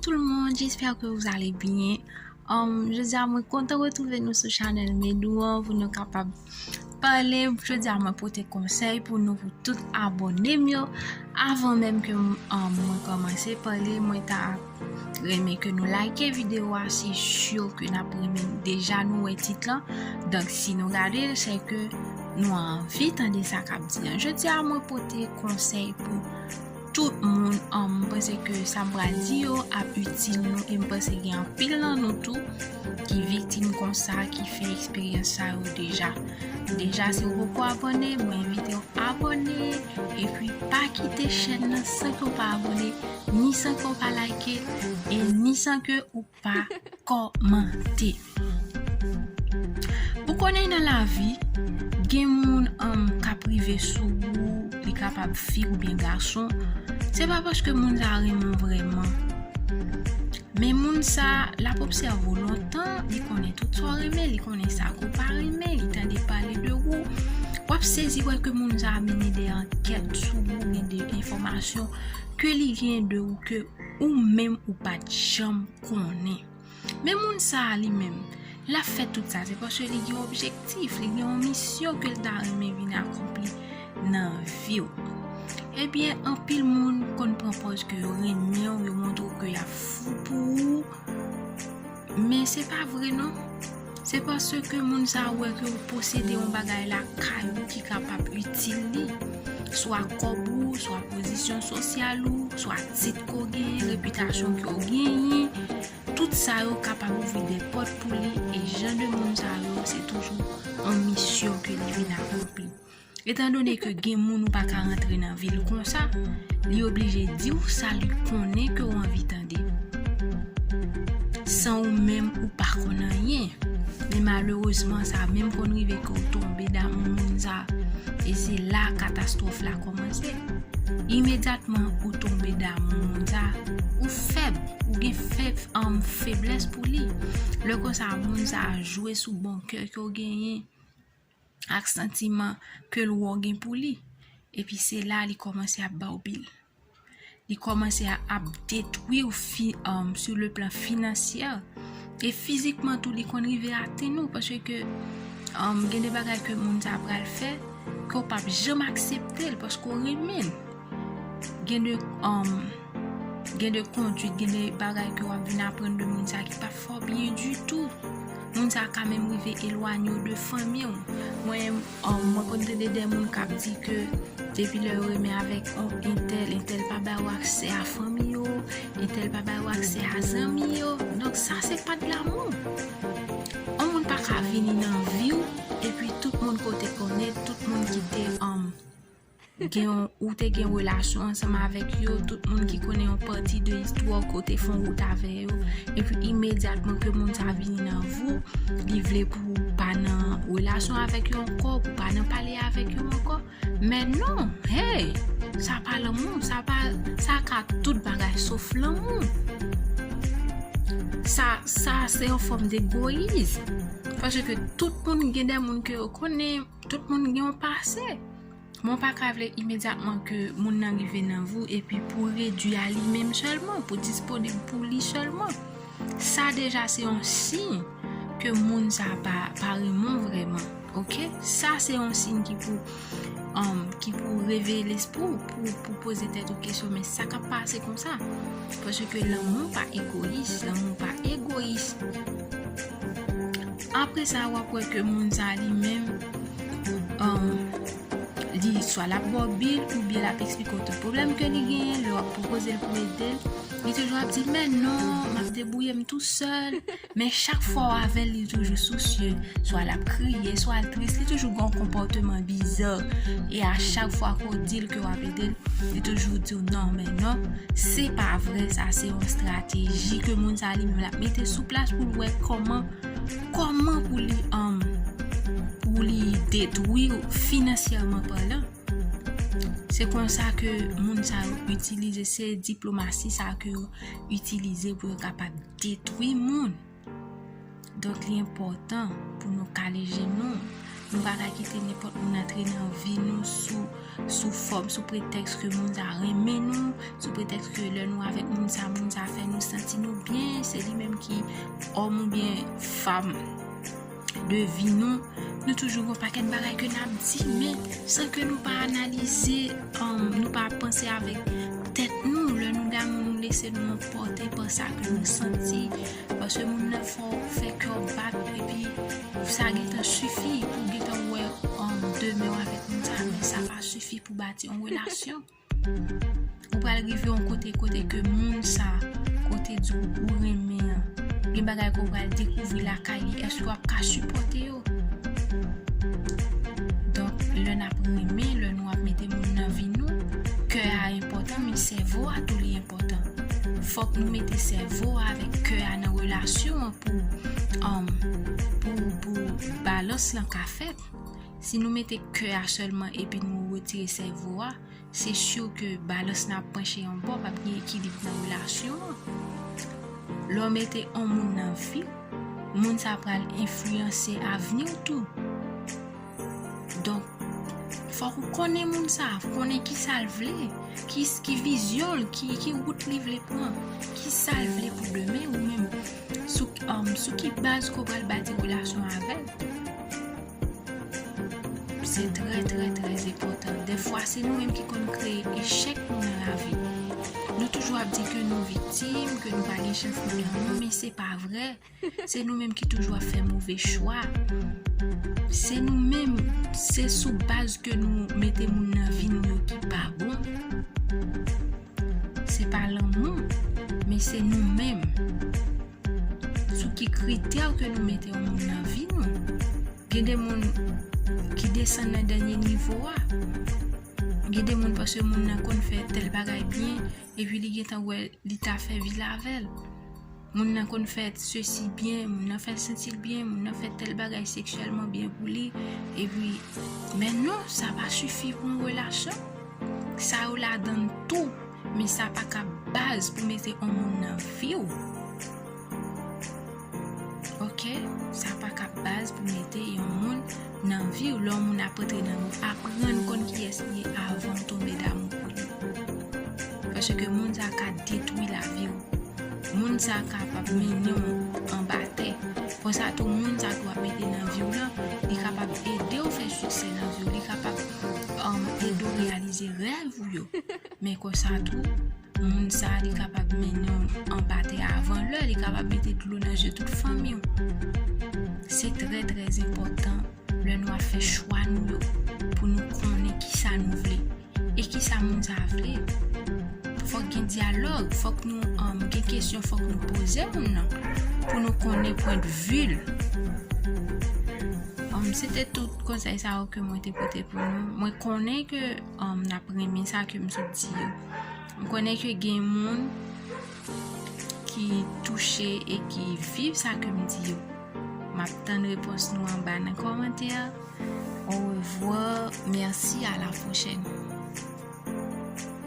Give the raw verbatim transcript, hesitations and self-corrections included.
Tout le monde, j'espère que vous allez bien. Um, jodi a mwen kontan retwouve nou sou chanèl Medou an pou nou kapab pale. Jodi a mwen pote konsèy pou nou, pou tout abòne m yo. Avan menm ke um, mwen kòmanse pale, mwen ta renmen ke nou like videyo a, se si ke n ap renmen. Deja nou wè tit lan. Donk si nou gade l, se ke nou anvi tande sa k ap di an. Jodi a mwen pote konsèy pou tout moun. Um, mwen panse ke sa m pral di yo ap itil nou, e mwen panse gen anpil nan nou tou ki viktim konsa, ki fè eksperyans sa yo deja. Deja, si w poko abòne, mwen envite w abòne, epi pa kite chèn nan san ke w pa abòne, ni san ke w pa like, e ni san ke ou pa kòmante. Ou konnen nan lavi, gen moun um, k ap rive sou ou, li kapab fi oubyen gason. Se pa paske moun sa renmen w vrèman. Men moun sa, l ap obsève w lontan, li konnen tout sa w renmen, li konnen sa ke w pa renmen, li tande pale de ou. W ap sezi wè ke moun sa mennen de ankèt sou ou, gen de enfòmasyon ke li gen de ou ke ou menm ou pa t janm konnen. Men moun sa a li menm, l ap fè tout sa, se paske li gen objektif, li gen yon misyon ke l ta renmen vin akonpli nan vi w. Ebyen, anpil moun konn pran pòz ke yo renmen w, yo montre w ke y ap fou pou ou. Men se pa vre non. Se paske moun sa a wè ke w posede yon bagay lakay ou ki kapab itil li, swa kòb ou, swa pozisyon sosyal ou, swa tit ke w genyen, repitasyon ke w genyen. Tout sa yo kapab ouvri de pòt pou li, e jan de moun sa yo, se toujou yon misyon ke li vin akonpli. Etandone ke gen moun ou pa ka rantre nan vi l konsa, li oblije di w sa li konnen ke w anvi tande. San ou menm ou pa konn anyen. Men malerezman, sa menm konn rive ke w tonbe damou moun sa, e se la katastwòf la kòmanse. Imedyatman ou tonbe damou moun sa, ou fèb, ou gen fèb, um, feblès pou li. Lè konsa, moun sa jwe sou bon kè ke w genyen ak santiman ke l wè w gen pou li. Epi se la li kòmanse ap ba w bil. Li kòmanse a ap detwi w fi, um, sur le plan financier. E fizikman tou, li konn rive atenn ou, paske um, gen de bagay ke moun sa pral fè, ke w p ap janm aksepte l, paske w renmen l. Gen de, um, gen de kondwit, gen de bagay ke w ap vin aprann de moun sa ki p ap fè w byen ditou. Moun sa ka menm rive elwanye w de fanmi w. Mwen, um, mwen konn tande de moun k ap di ke depi lè yo renmen avèk yon entèl, entèl pa ba yo aksè a fanmi yo, entèl pa ba yo aksè a zanmi yo. Donk sa se pa de lamou. Yon moun pa ka vini nan vi w, epi tout moun ke w te konnen, tout moun ki te, um, gen yon, ou te gen relasyon ansanm avèk yo, tout moun ki konnen yon pati de istwa w ke w te fè yon wout avè yo, epi imedyatman ke moun sa vini nan vi w, li vle pou w pa nan relasyon avèk yo ankò, pou w pa nan pale avèk yo ankò. Men non, hey, sa pa lanmou, sa pa, sa ka tout bagay sof lanmou. Sa, sa se yon fòm degoyis. Paske tout moun gen de moun ke yo konnen, tout moun gen yon pase. Men w pa ka vle imedyatman ke moun nan rive nan vi w epi pou w redwi a li menm sèlman, pou w disponib pou li sèlman. Sa deja se yon siy ke moun sa pa, pa renmen w vrèman. Oke? Sa se yon siy ki pou, um, ki pou reveye lespri w, pou, pou poze tèt ou kesyon, men sa k ap pase konsa? Paske lanmou pa egoyis, lanmou pa egoyis. Apre sa, w ap wè ke moun sa li menm, um, li swa l ap ba w bil, oubyen l ap eksplike w tout pwoblèm ke li genyen, lè w ap pwopoze l pou ede l, li toujou ap di, men non, m ap debouye m tou sèl. Men chak fwa w avè l, li toujou sousye. Swa l ap kriye, swa l tris, li toujou gen yon konpòteman biza. E a chak fwa ke w di l ke w ap ede l, li toujou di w non, men non, se pa vre, sa se yon estrateji ke moun sa li menm l ap mete sou plas pou l wè kòman, kòman pou li, um, pou li detwi w finansyèman palan. Se konsa ke moun sa yo itilize, se diplomasi sa ke yo itilize pou yo kapab detwi moun. Donk, li enpòtan pou nou kale je nou, Nou pa ka kite nenpòt moun antre nan vi nou sou, sou fòm, sou pretèks ke moun sa renmen nou, sou pretèks ke lè nou avèk moun sa, moun sa fè nou santi nou byen, se li menm ki òm oubyen fanm de vi nou. Nou toujou gen yon pakèt bagay ke n ap di, men san ke nou pa analize, um, nou pa panse avèk tèt nou, lè nou damou, nou lese nou anpòte pa sa ke nou santi, paske moun nan fè w fè kè w bat, epi sa gentan sifi pou w gentan wè, um, demen w avèk moun sa, men sa pa sifi pou bati yon relasyon. Ou pral rive yon kote, kote ke moun sa, kote di w ou renmen an, gen bagay ke w pral dekouvri lakay li, èske w ap ka sipòte yo? Donk, lè n ap renmen, lè nou ap mete moun nan vi nou, kè a enpòtan, men sèvo a tou li enpòtan. Fòk nou mete sèvo a avèk kè a nan relasyon an pou, um, pou, pou balans lan ka fèt. Si nou mete kè a sèlman epi nou retire sèvo a, se si ke balans lan ap panche yon bò, p ap gen ekilib nan relasyon an. Lè w mete yon moun nan vi w, moun sa pral enfliyanse avni w tou. Donk, fòk ou konnen moun sa, konnen kisa l vle, ki, ki vizyon l, ki, ki wout li vle pran, kisa l vle pou demen, ou menm, sou, um, sou ki baz ke w pral bati relasyon avè l. Se trè, trè, trè enpòtan. Dèfwa, se nou menm ki konn kreye echèk nou nan lavi. Nou toujou ap di ke nou viktim, ke nou pa gen chans nan lanmou, men se pa vrè. Se nou menm ki toujou ap fè move chwa. Se nou menm, se sou baz ke nou mete moun nan vi nou yo ki pa bon. Se pa lanmou, men se nou menm. Sou ki kritè ke nou mete yon moun nan vi nou? Gen de moun ki desann nan dènye nivo a. Gen de moun paske moun nan konn fè tèl bagay byen, epi li gentan wè li ta fè vil avè l. Moun nan konn fè sesi byen, moun nan fè l santi l byen, moun nan fè tèl bagay seksyèlman byen pou li, epi, men non, sa pa sifi pou yon relasyon. Sa yo ladan l tou, men sa pa ka baz pou mete yon moun nan vi w. Oke? Sa pa ka baz pou mete yon moun nan vi w. Lè yon moun ap antre nan vi w, aprann konn kiyès li ye avan w tonbe damou pou li. Paske moun sa ka detwi lavi w. Moun sa kapab mennen w anba tè. Konsa tou, moun sa ke w ap mete nan vi w lan, li kapab ede w fè siksè nan vi w. Li kapab, um, ede w reyalize rèv ou yo. Men konsa tou, moun sa, li kapab mennen w anba tè avan lè, li kapab mete dlo nan je tout fanmi w. Se trè, trè enpòtan lè nou ap fè chwa nou yo, pou nou konnen kisa nou vle e kisa moun sa vle. Fòk gen dyalòg, fòk nou, um, gen kesyon, fòk nou poze moun nan, pou nou konnen pwendvi l. Um, se te tout konsèy sa yo ke mwen te pote pou nou. Mwen konnen ke, um, n ap renmen sa ke m sot di yo. M konnen ke gen moun ki touche e ki viv sa ke m di yo. M ap tann repons nou anba nan kòmantè. Au revoir, merci, à la prochaine.